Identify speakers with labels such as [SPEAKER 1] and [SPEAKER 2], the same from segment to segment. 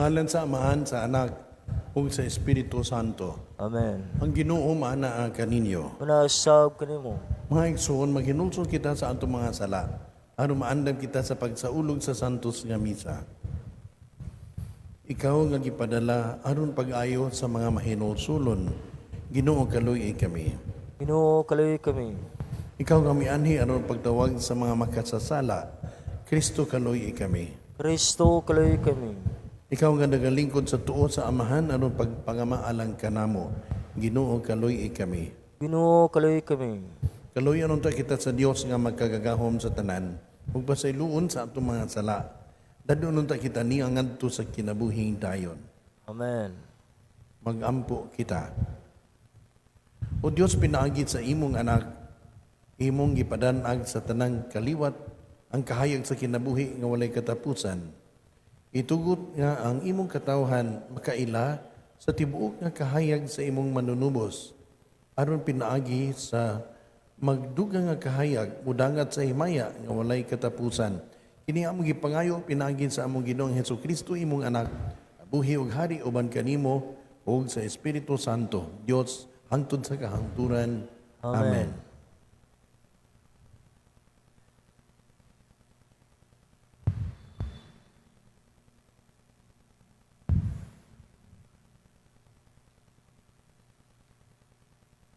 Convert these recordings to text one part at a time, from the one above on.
[SPEAKER 1] Ngalan sa Amahan, sa Anak, ug sa Espiritu Santo.
[SPEAKER 2] Amen.
[SPEAKER 1] Ang Ginoo maanaa kaninyo.
[SPEAKER 2] Manasab kanimo.
[SPEAKER 1] Mga igsoon, maghinulsol kita sa atong mga sala aron maandam kita sa pagsaulog sa Santos nga Misa. Ikaw nga gipadala aron pag-ayo sa mga mahinulsulon, Ginoo, kaluy kami.
[SPEAKER 2] Ginoo, kaluoy kami.
[SPEAKER 1] Ikaw nga mianhi aron pagtawag sa mga makasasala, Kristo, kaluy kami.
[SPEAKER 2] Kristo, kaluoy kami.
[SPEAKER 1] Ikaw nga nagalingkod sa tuo sa Amahan aron pagpangamaalang kanamo, Ginoo, kaluy kami.
[SPEAKER 2] Ginoo, kaluoy kami.
[SPEAKER 1] Kaluyan unta kita sa Dios nga magkagagahom sa tanan, ug pasayloon sa atong mga sala. Dadon unta kita niya ngadto sa kinabuhing dayon.
[SPEAKER 2] Amen.
[SPEAKER 1] Magampo kita. O Dios, pinaagi sa imong anak, imong gipadanag sa tanang kaliwat ang kahayag sa kinabuhi nga walay katapusan. Itugot nga ang imong katawhan makaila sa tibuok nga kahayag sa imong manunubos aron pinaagi sa magdugang nga kahayag mudangat sa himaya nga walay katapusan. Kini among gipangayo pinaagi sa among Ginoong Hesukristo, imong anak, buhi ug hari uban kanimo ug sa Espiritu Santo, Dios hangtod sa kahangturan.
[SPEAKER 2] Amen.
[SPEAKER 1] Amen.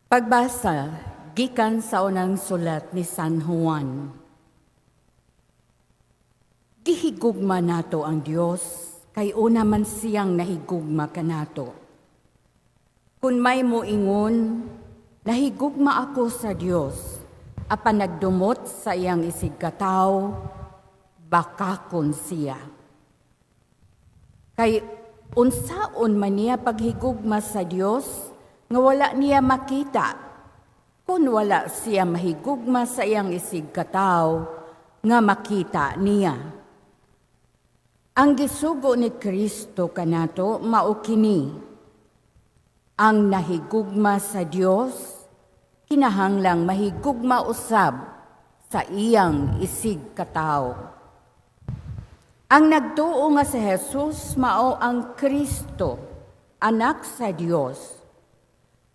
[SPEAKER 3] Pagbasa gikan sa unang sulat ni San Juan. Gihigugma nato ang Dios kay una man siyang nahigugma kanato. Kun may moingon, "Nahigugma ako sa Dios," apan nagdumot sa iyang isigkatawo, bakakon siya. Kay unsaon man niya paghigugma sa Dios nga wala niya makita, kung wala siya mahigugma sa iyang isigkatawo nga makita niya? Ang gisugo ni Kristo kanato mao kini: ang nahigugma sa Dios kinahanglang mahigugma usab sa iyang isigkatawo. Ang nagtuo nga si Jesus mao ang Kristo, anak sa Dios,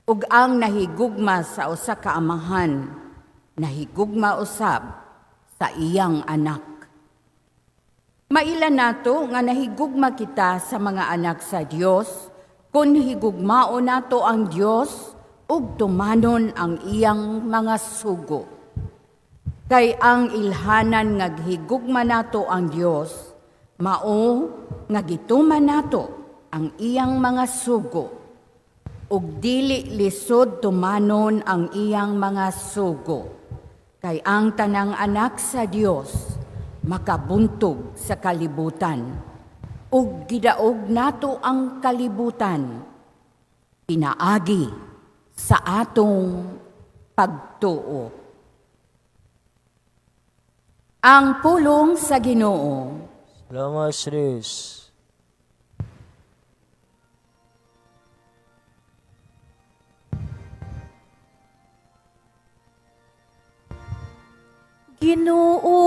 [SPEAKER 3] ug ang nahigugma sa usa ka amahan, nahigugma usab sa iyang anak. Maila nato nga nahigugma kita sa mga anak sa Dios kung higugmaon nato ang Dios ug tumanon ang iyang mga sugo. Kay ang ilhanan nga higugma nato ang Dios mao nga gituman nato ang iyang mga sugo. Ug dili lisod tumanon ang iyang mga sugo. Kay ang tanang anak sa Dios makabuntog sa kalibutan. Ug gidaog nato ang kalibutan pinaagi sa atong pagtuo. Ang pulong sa Ginoo.
[SPEAKER 2] Salamat sa Dios.
[SPEAKER 4] Ginoo,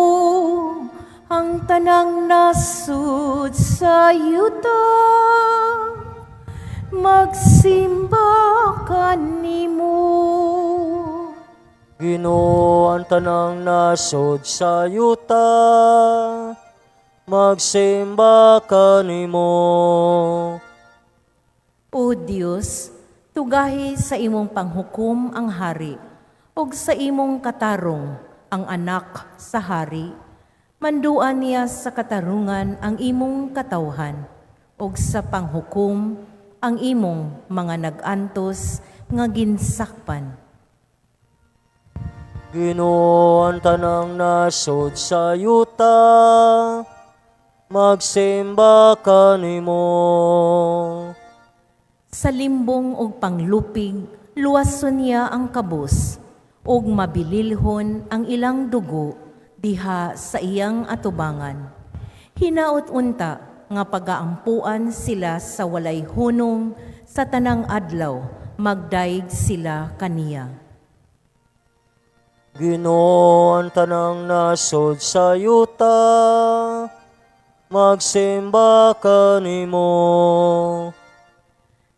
[SPEAKER 4] ang tanang nasud sa yuta magsimba kanimo.
[SPEAKER 2] Ginoo, ang tanang nasod sa yuta magsimba kanimo.
[SPEAKER 4] O Dios, tugahi sa imong panghukom ang hari, ug sa imong katarong ang anak sa hari. Manduan niya sa katarungan ang imong katawhan, ug sa panghukom ang imong mga nag-antos nga ginsakpan.
[SPEAKER 2] Ginoo, ang tanang nasod sa yuta magsimba kanimo.
[SPEAKER 4] Sa limbong ug panglupig, luwason niya ang kabus, ug mabililhon ang ilang dugo diha sa iyang atubangan. Hinaot unta nga pagaampuan sila sa walay hunong sa tanang adlaw, magdayeg sila kaniya.
[SPEAKER 2] Ginoo, ang tanang nasod sa yuta Magsimba kanimo.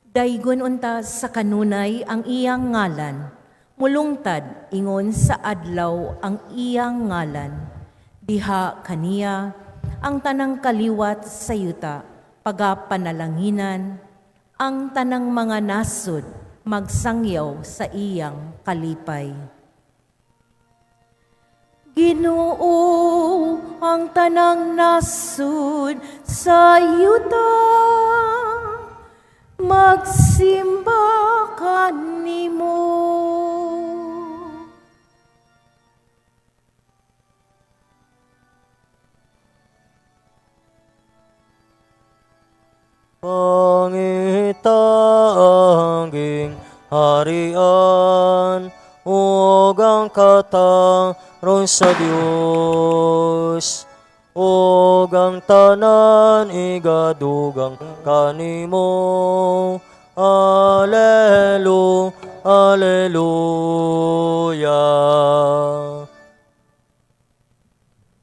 [SPEAKER 4] Daygon unta sa kanunay ang iyang ngalan, mulungtad ingon sa adlaw ang iyang ngalan. Diha kaniya ang tanang kaliwat sa yuta, pagapanalanginan, ang tanang mga nasod magsangyaw sa iyang kalipay. Ginoo, ang tanang nasod sa yuta, magsimba kanimo.
[SPEAKER 2] Pangita ang harian ug ang katarong sa Dios ug ang tanan igadugang kanimo. Alelu, Aleluya.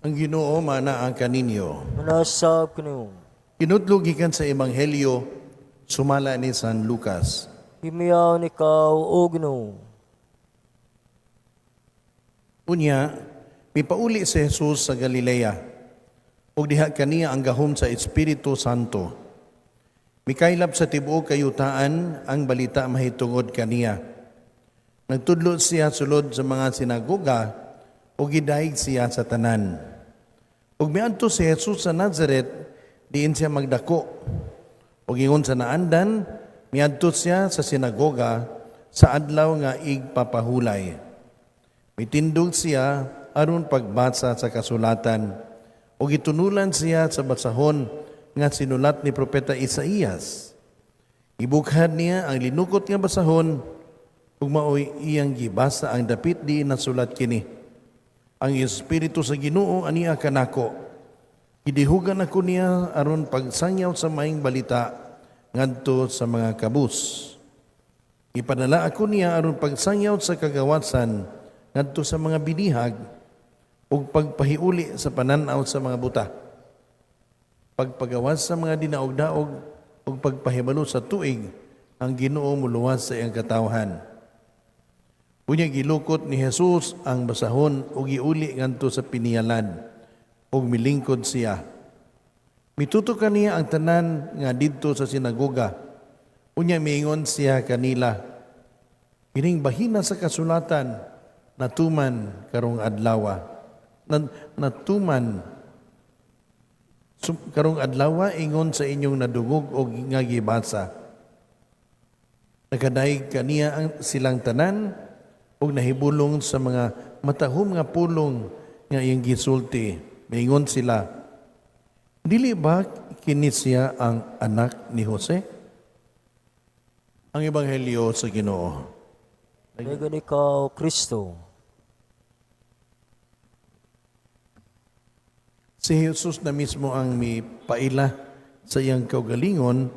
[SPEAKER 1] Ang Ginoo mana ang kaninyo.
[SPEAKER 2] Manasab kaniyo.
[SPEAKER 1] Kinudlo gikan sa Ebanghelyo sumala ni San Lucas.
[SPEAKER 2] Himiyaon ikaw, O Ginoo.
[SPEAKER 1] Unya, mipauli si Jesus sa Galilea ug diha kaniya ang gahom sa Espiritu Santo. Mikaylap sa tibuok kayutaan ang balita mahitungod kaniya. Nagtudlo siya sulod sa mga sinagoga ug gidayeg siya sa tanan. Ug miadto si Jesus sa Nazaret, diin siya magdako. Ug ingon sa naandan, miadto siya sa sinagoga sa adlaw nga igpapahulay. Mitindog siya aron pagbasa sa kasulatan ug gitunulan siya sa basahon nga sinulat ni Propeta Isaías. Ibukhad niya ang linukot nga basahon ug maoy iyang gibasa ang dapit di nasulat kini. Ang Espiritu sa Ginoo ania kanako. Gidihugan ako niya aron pagsangyaw sa maayong balita ngadto sa mga kabus. Ipadala ako niya aron pagsangyaw sa kagawasan ngadto sa mga binihag ug pagpahiuli sa panan-aw sa mga buta. Pagpagawas sa mga dinaog-daog ug pagpahibalo sa tuig ang Ginoo muluwas sa iyang katawhan. Unya gilukot ni Jesus ang basahon ug giuli ngadto sa piniyalan ug milingkod siya. Mituto kaniya ang tanan nga didto sa sinagoga. Unya miingon siya kanila, kining bahina sa kasulatan natuman karong adlawa. Natuman karong adlawa ingon sa inyong nadungog og nga gibasa. Nakadayeg kaniya ang silang tanan ug nahibulong sa mga matahom nga pulong nga iyang gisulti. Miingon sila, dili ba kini siya ang anak ni Jose? Ang Ebanghelyo sa Ginoo.
[SPEAKER 2] Dayon ikaw, Kristo.
[SPEAKER 1] Si Jesus na mismo ang mipaila sa iyang kaugalingon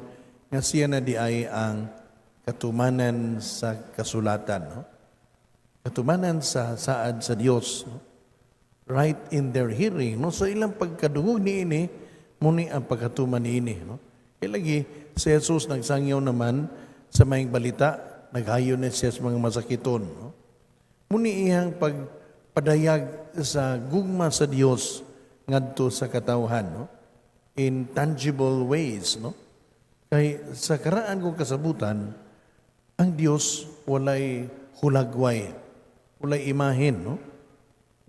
[SPEAKER 1] nga siya na di ay ang katumanan sa kasulatan. No? Katumanan sa saad sa Dios. No? Right in their hearing. No? Sa ilang pagkadungog niini, muni ang pagkatuman niini. No? Kaya lagi, si Jesus nagsangyaw naman sa maayong balita, naghayo na siya sa mga masakiton. No? Muni iyang pagpadayag sa gugma sa Dios ngadto sa katawhan, no? In tangible ways, no? Kay sa karaan kong kasabutan, ang Dios walay hulagway, walay imahen, no?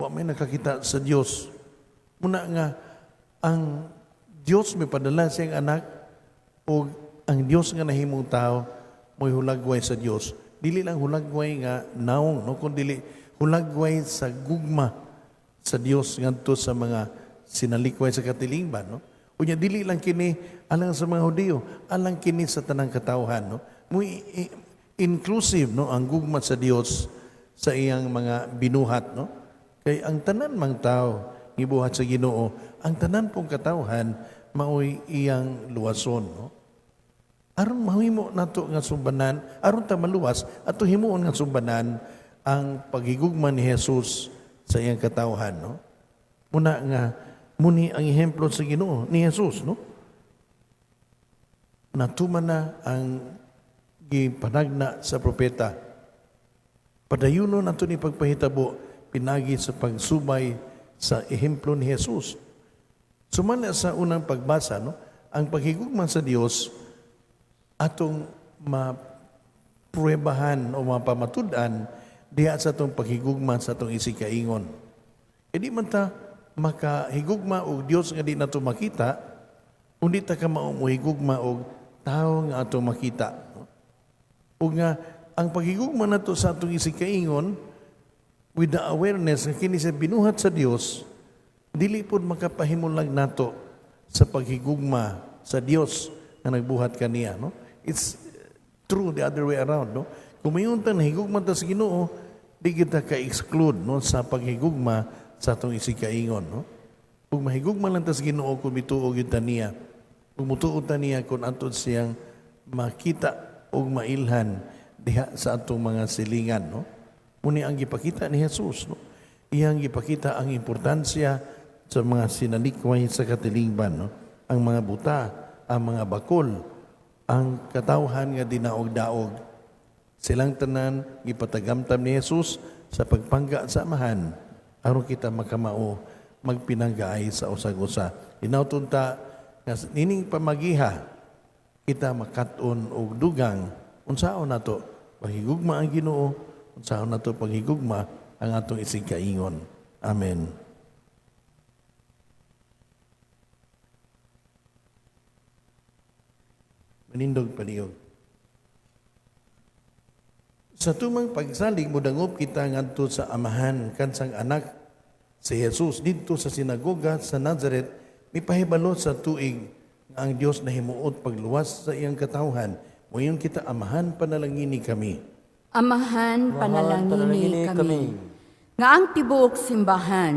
[SPEAKER 1] Wa may nakakita sa Dios. Muna nga ang Dios may padala siyang anak o ang Dios nga nahimong tao mo'y hulagway sa Dios. Dili lang hulagway nga naong, no, kun dili hulagway sa gugma sa Dios ngadto sa mga sinalikway sa katilingban, no? Unya dili lang kini alang sa mga Hudiyo, alang kini sa tanang katawhan, no? Muy inclusive, no, ang gugma sa Dios sa iyang mga binuhat, no? Kay ang tanan mang tao gibuhat sa Ginoo, ang tanan pong katawhan maoy iyang luwason, no? Aron mahimo nato nga sumbanan, aron ta maluwas ato himuon nga sumbanan ang paghigugma ni Jesus sa iyang katawhan, no? Muna nga Muni ang ehemplo sa Ginoo ni Jesus, no? Natuman na ang gipanagna sa propeta. Padayuno nato ni pagpahitabo pinagi sa pagsubay sa ehemplo ni Jesus. Sumala sa unang pagbasa, no, ang paghigugma sa Dios atong mapruwebahan o mapamatud-an diha sa atong paghigugma sa atong isigkaingon. E di man ta makahigugma og Dios nga di nato makita, undi ta ka maumuhigugma og tawo nga atong makita. Ug nga ang paghigugma nato sa atong isigkaingon with the awareness nga kini sa binuhat sa Dios, dili pod makapahimulag nato sa paghigugma sa Dios nga nagbuhat kaniya, no? It's true the other way around, no? Kung mayon ta nahigugma ta sa Ginoo, di kita ka-exclude, no, sa paghigugma sa atong isigkaingon, no? Ug mahigugma lang ta sa Ginoo kung mituo gyud ta niya. Kung mutuo ta niya kung ato siyang makita ug mailhan diha sa atong mga silingan, no? Muni ang gipakita ni Jesus, no? Iyang gipakita ang importansya sa mga sinalikway sa katilingban, no? Ang mga buta, ang mga bakol, ang katawhan nga dinaog-daog. Silang tanan gipatagamtam ni Jesus sa pagpangga sa Amahan aron kita makamao magpinanggaay sa usag-usa. Hinawton ta nga nining pamagiha kita makat-on og dugang unsaon nato paghigugma ang Ginoo, unsaon nato paghigugma ang atong isigkaingon. Amen. Manindog palihog. Sa tumang pagsalig, modangop kita ngadto sa Amahan kansang anak si Jesus didto sa sinagoga sa Nazaret, mipahibalo sa tuig nga ang Dios nahimuot pagluwas sa iyang katawhan. Moingon kita, Amahan, panalangini kami.
[SPEAKER 3] Amahan,
[SPEAKER 2] Amahan,
[SPEAKER 3] panalangini
[SPEAKER 2] panalangini
[SPEAKER 3] kami.
[SPEAKER 2] kami.
[SPEAKER 3] Nga ang tibuok simbahan,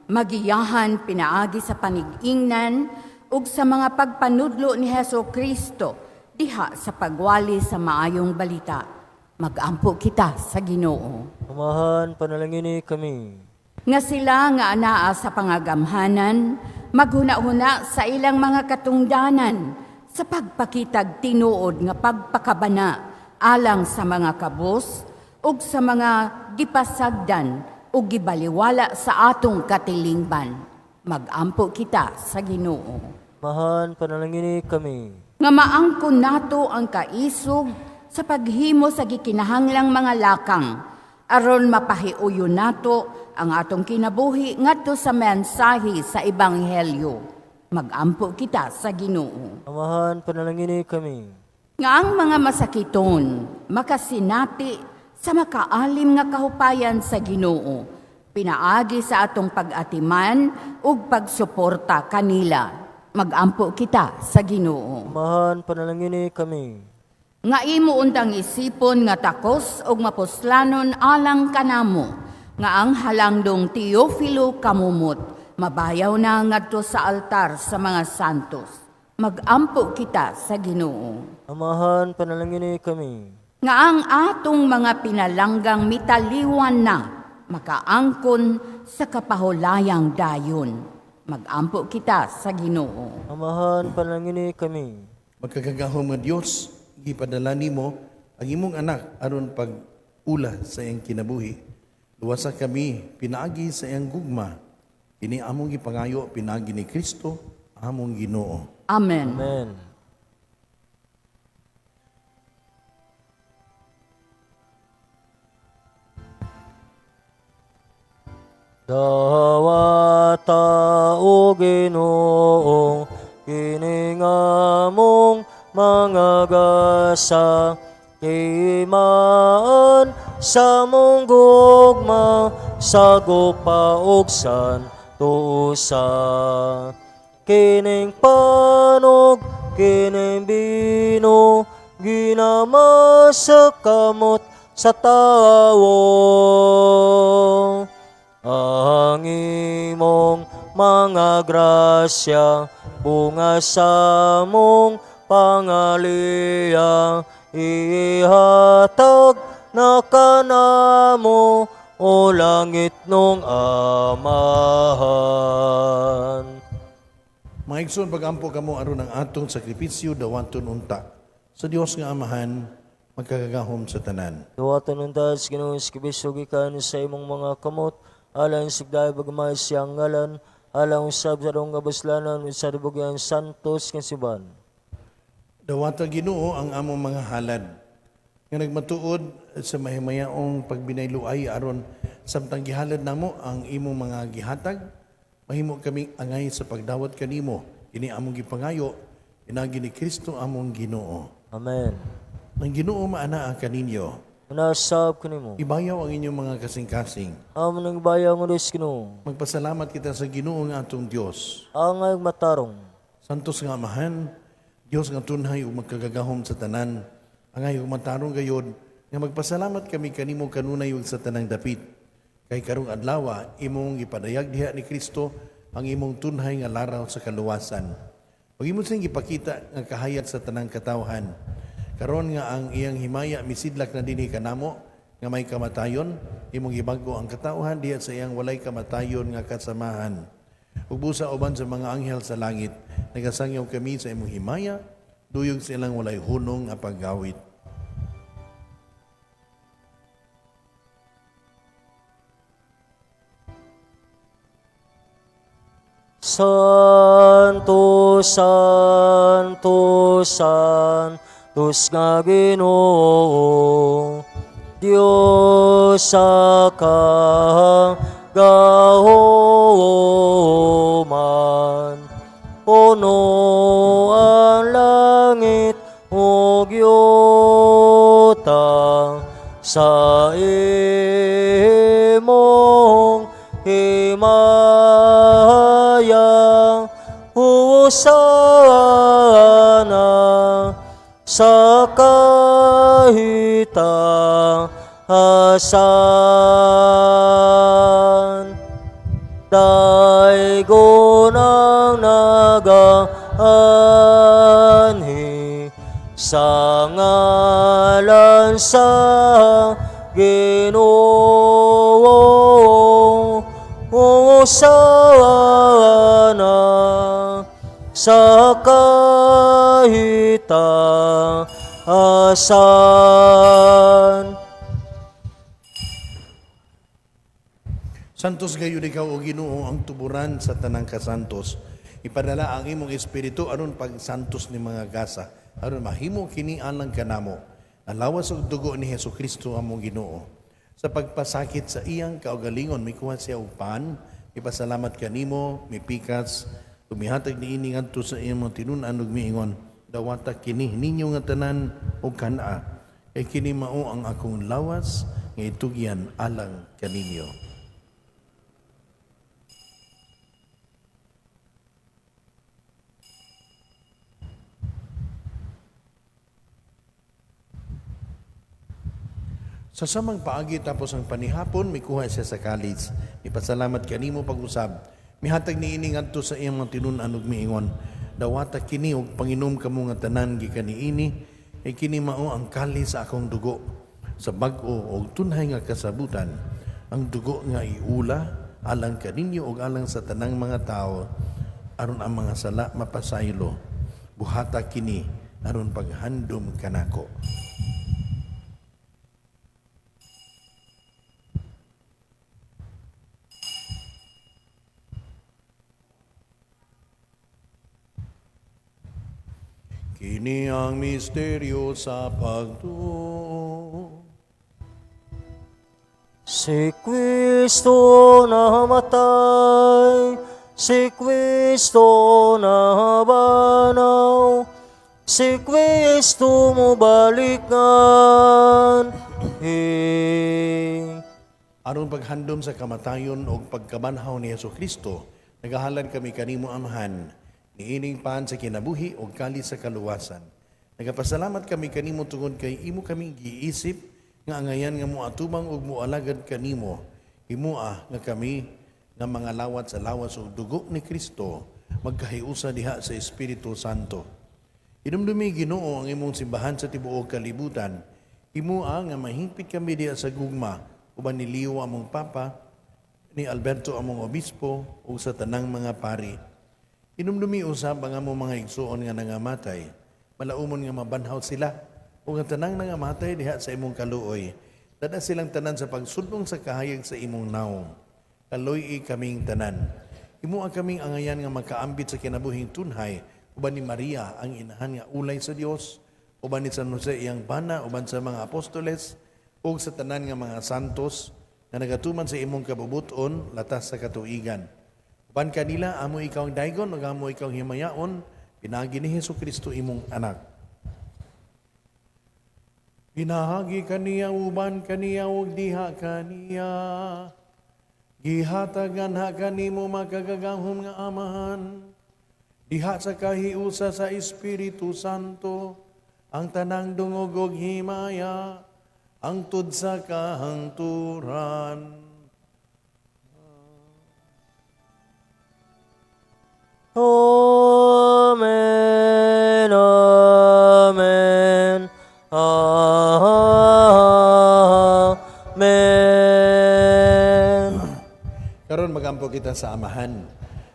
[SPEAKER 3] magiyahan pinaagi sa panigingnan ug sa mga pagpanudlo ni Heso Kristo diha sa pagwali sa maayong balita. Magampo kita sa Ginoo.
[SPEAKER 2] Amahan, panalangini kami.
[SPEAKER 3] Nga sila nga anaa sa pangagamhanan, maghuna-huna sa ilang mga katungdanan, sa pagpakitag tinuod nga pagpakabana alang sa mga kabus ug sa mga gipasagdan ug gibaliwala sa atong katilingban. Magampo kita sa Ginoo.
[SPEAKER 2] Amahan, panalangini kami.
[SPEAKER 3] Nga maangkon nato ang kaisog sa paghimo sa gikinahanglang mga lakang aron mapahiuyon nato ang atong kinabuhi ngadto sa mensahe sa ebanghelyo. Magampo kita sa Ginoo.
[SPEAKER 2] Amahan, panalangini kami.
[SPEAKER 3] Nga ang mga masakiton makasinati sa makaalim nga kahupayan sa Ginoo, pinaagi sa atong pag-atiman ug pagsuporta kanila. Magampo kita sa Ginoo.
[SPEAKER 2] Amahan, panalangini kami.
[SPEAKER 3] Nga imo untang isipon nga takos ug mapuslanon alang kanamo, nga ang halangdong Teofilo Camomot mabayaw na ngadto sa altar sa mga santos. Magampo kita sa Ginoo.
[SPEAKER 2] Amahan, panalangini kami.
[SPEAKER 3] Nga ang atong mga pinalanggang mitaliwan na makaangkon sa kapahulayang dayon. Magampo kita sa Ginoo.
[SPEAKER 2] Amahan, panalangini kami.
[SPEAKER 1] Magkagagahom nga Dios, gipadala nimo ang imong anak aron pag-ula sa iyang kinabuhi. Luwasa kami pinaagi sa iyang gugma. Kini among gipangayo pinaagi ni Kristo among Ginoo.
[SPEAKER 3] Amen.
[SPEAKER 2] Amen. Dawata o Ginoo, kini nga among mga gasa, timaan sa mong gugma, sagupa og santusa. Kining panog, kining bino, ginama sa kamot sa tawo. Ang imong mga grasya, bunga sa mong pangaliya, ihatag na kanamo o langit nung Amahan.
[SPEAKER 1] Mga igsoon, pag-ampo kamo aron ang atong sakripisyo dawaton unta sa Dios nga Amahan, magkagagahom sa tanan.
[SPEAKER 2] Duwaton unta sa Ginoo sa kabisyo gikan sa imong mga kamot, alang sa pagdayeg paggamay sa iyang ngalan, alang usab sa atong kabuslanan ug sa tibuok iyang santos nga simbahan.
[SPEAKER 1] Dawata Ginoo ang among mga halad nga nagmatuod sa mahimayaong pagbinayluay aron samtang gihalad namo ang imong mga gihatag, mahimo kaming angay sa pagdawat kanimo. Kini among gipangayo pinaagi ni Kristo among Ginoo.
[SPEAKER 2] Amen.
[SPEAKER 1] Ang Ginoo maanaa kaninyo.
[SPEAKER 2] Unasab kanimo.
[SPEAKER 1] Ibayaw ang inyong mga kasing-kasing.
[SPEAKER 2] Amo nang bayaw nga Dios Ginoo.
[SPEAKER 1] Magpasalamat kita sa Ginoo nga atong Dios.
[SPEAKER 2] Angay matarong.
[SPEAKER 1] Santos nga Amahan, Dios nga tunhay ug magkagagahom sa tanan, angay ug matarong gayod nga magpasalamat kami kanimo kanunay ug sa tanang dapit. Kay karong adlaw imong gipadayag diha ni Kristo ang imong tunhay nga laraw sa kaluwasan. Ug imo siyang gipakita nga kahayag sa tanang katawhan. Karon nga ang iyang himaya misidlak na dinhi kanamo nga may kamatayon, imong gibag-o ang katawhan diha sa iyang walay kamatayon nga kasamahan. Ug busa uban sa mga anghel sa langit, nagasangyaw kami sa imong himaya, duyog sa ilang walay hunong nga paggawit.
[SPEAKER 2] Santo, Santo, Santos nga Ginoo, Dios sa kagahoman, puno ang langit ug yuta sa imong himaya. Hosana sa kahitaasan. Daygon ang nagaanhi sa ngalan sa Ginoo. Hosana sa kahitaasan.
[SPEAKER 1] Santos gayud ikaw o Ginoo ang tuburan sa tanang kasantos. Ipadala ang imong espiritu aron pagsantos ni mga gasa, aron mahimo kini alang kanamo. Ang lawas ug dugo ni Hesukristo among Ginoo. Sa pagpasakit sa iyang kaugalingon, mikuha siya og pan, ipasalamat kanimo, mipikas, tumihatag niini ngadto sa iyang mga tinun-an ug miingon, dawata kini ninyo nga tanan og kan-a, kay kini mao ang akong lawas nga itugyan alang kaninyo. Sa samang paagi tapos ang panihapon, mikuha siya sa kalis. Ipasalamat kanimo pag-usab. Mihatag niini ngadto sa iyang mga tinun-an ug miingon, dawata kini og panginom kamo nga tanan gikan niini, kay kini mao ang kalis sa akong dugo sa bag-o og tunhay nga kasabutan, ang dugo nga iula alang kaninyo ug alang sa tanang mga tawo aron ang mga sala mapasaylo. Buhata kini aron paghandom kanako. Kini ang misteryo sa pagtuo.
[SPEAKER 2] Si Kristo namatay, si Kristo nabanaw, si Kristo mobalik nganhi.
[SPEAKER 1] Aron paghandom sa kamatayon ug pagkabanhaw ni Hesukristo, nagahalad kami kanimo Amahan, niining pan sa kinabuhi ug kalis sa kaluwasan. Nagapasalamat kami kanimo tungod kay imo kaming giisip nga angayan nga moatubang ug moalagad kanimo. Himoa nga kami nga mga lawat sa lawas ug dugo ni Kristo magkahiusa diha sa Espiritu Santo. Hinumdumi Ginoo ang imong simbahan sa tibuok kalibutan. Himoa nga mahingpit kami diha sa gugma uban ni Leo among Papa, ni Alberto among Obispo ug sa tanang mga pari. Hinumdumi usab ang among mga igsuon nga nangamatay. Malaumon nga mabanhaw sila ug ang tanang nangamatay diha sa imong kaluoy. Dad-a silang tanan sa pagsudlong sa kahayag sa imong nawong. Kaluy-i kaming tanan. Himoa kaming angayan nga makaambit sa kinabuhing tunhay uban ni Maria ang inahan nga ulay sa Dios, uban ni San Jose iyang bana, uban sa mga apostoles ug sa tanan nga mga santos nga nagatuman sa imong kabubut-on latas sa katuigan. Uban kanila amo ikaw ang daygon ug amo ikaw ang himayaon pinaagi ni Hesukristo imong anak. Pinaagi kaniya, uban kaniya ug diha kaniya. Gihatagan ha kanimo makagagahom nga Amahan. Diha sa kahiusa sa Espiritu Santo, ang tanang dungog ug himaya, hangtod sa kahangturan.
[SPEAKER 2] Amen. Amen. Amen.
[SPEAKER 1] Karon magampo kita sa Amahan.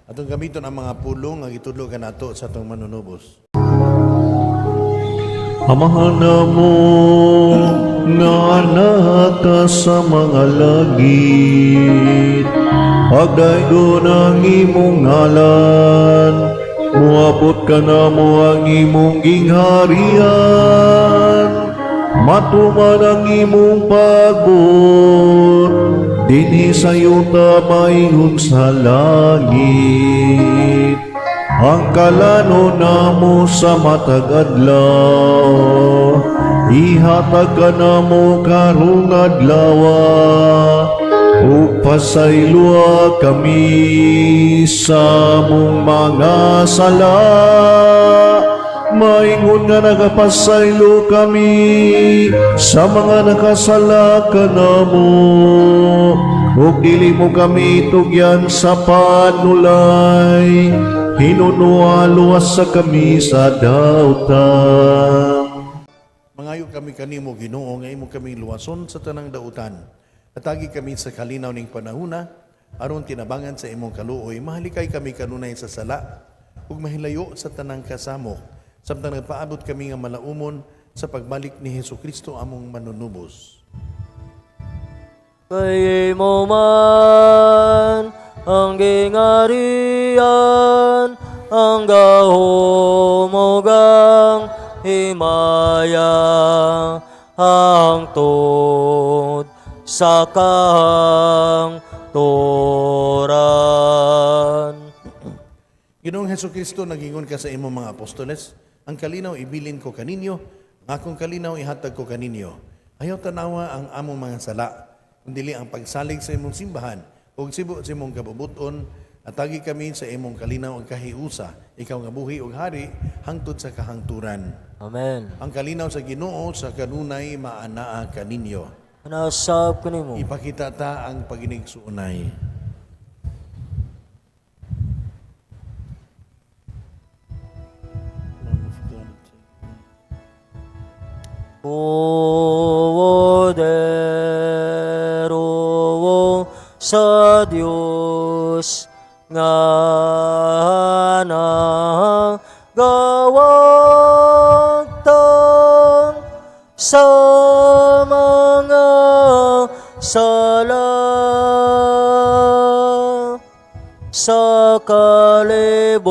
[SPEAKER 1] Atong gamiton ang mga pulong nga gitudlo kanato sa atong manunubos.
[SPEAKER 5] Amahan namo nga naka sa mga langit, pagdaygon ang imong ngalan, muabot ka namo ang imong gingharian, matuman ang imong pagbuot, dinhi sa yuta maingon sa langit. Ang kalano namo sa matag adlaw, ihatag ka namo karong adlaw, ug pasayloa kami sa among mga sala, maingon nga nagapasaylo kami sa mga nakasala kanamo, ug dili mo kami tugyan sa panulay, hinunoa luwas sa kami sa dautan.
[SPEAKER 1] Mangayo kami kanimo Ginoo nga imo kami luwason sa tanang dautan. Hatagi kami sa kalinaw ning panahuna aron tinabangan sa imong kaluoy mahalikay kami kanunay sa sala ug mahilayo sa tanang kasamok samtang nagpaabot kami nga malaumon sa pagbalik ni Hesukristo among manunubos.
[SPEAKER 2] Kay imo man ang gingarian, ang gahom ug ang himaya, hangtod sa kahangturan.
[SPEAKER 1] Ginoong Hesukristo, nagingon ka sa imong mga apostoles, ang kalinaw ibilin ko kaninyo, ang akong kalinaw ihatag ko kaninyo. Ayaw tanawa ang among mga sala, kundili ang pagsalig sa imong simbahan, ug sibo sa imong kabubuton, atagi kami sa imong kalinaw ug kahiusa, ikaw nga buhi ug hari, hangtod sa kahangturan.
[SPEAKER 2] Amen.
[SPEAKER 1] Ang kalinaw sa Ginoo sa kanunay maanaa kaninyo.
[SPEAKER 2] Nasab kanimo.
[SPEAKER 1] Ipakita ta ang paginigsuunay.
[SPEAKER 2] Poderoso sa Dios nga nagawagtang sa mga sala sa kalibutan.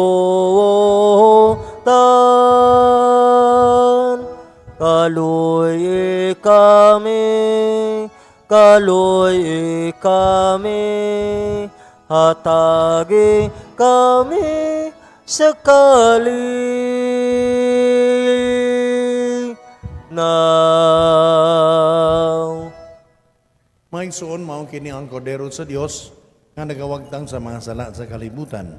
[SPEAKER 2] Kaluy kami, kaluy kami, hatagi kami sa kalinaw.
[SPEAKER 1] Mga igsoon, mao kini ang kordero sa Dios nga nagawagtang sa mga sala sa kalibutan.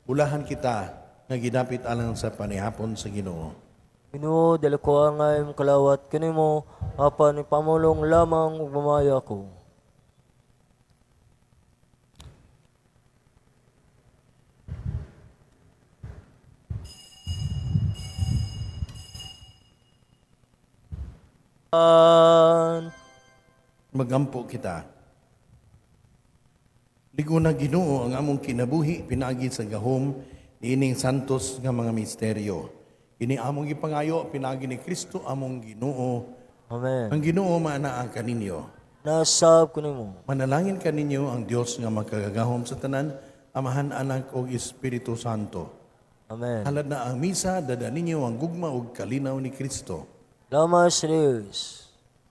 [SPEAKER 1] Bulahan kita nga gidapit alang sa panihapon sa Ginoo.
[SPEAKER 2] Ginoo, dili ko angay makalawat kanimo, apan ipamulong lamang ug mamaya ko. An
[SPEAKER 1] Magampo kita. Liguna Ginoo ang among kinabuhi pinaagi sa gahom Niining santos nga mga misteryo. Ini among gipangayo pinaagi ni Kristo among Ginoo.
[SPEAKER 2] Amen.
[SPEAKER 1] Ang Ginoo maanaa kaninyo.
[SPEAKER 2] Nasab ko nimo.
[SPEAKER 1] Manalangin kaninyo ang Dios nga makagagahom sa tanan, Amahan, Anak ug Espiritu Santo.
[SPEAKER 2] Amen.
[SPEAKER 1] Halad na ang misa, dada ninyo ang gugma ug kalinaw ni Kristo.
[SPEAKER 2] Lamas sa Dios.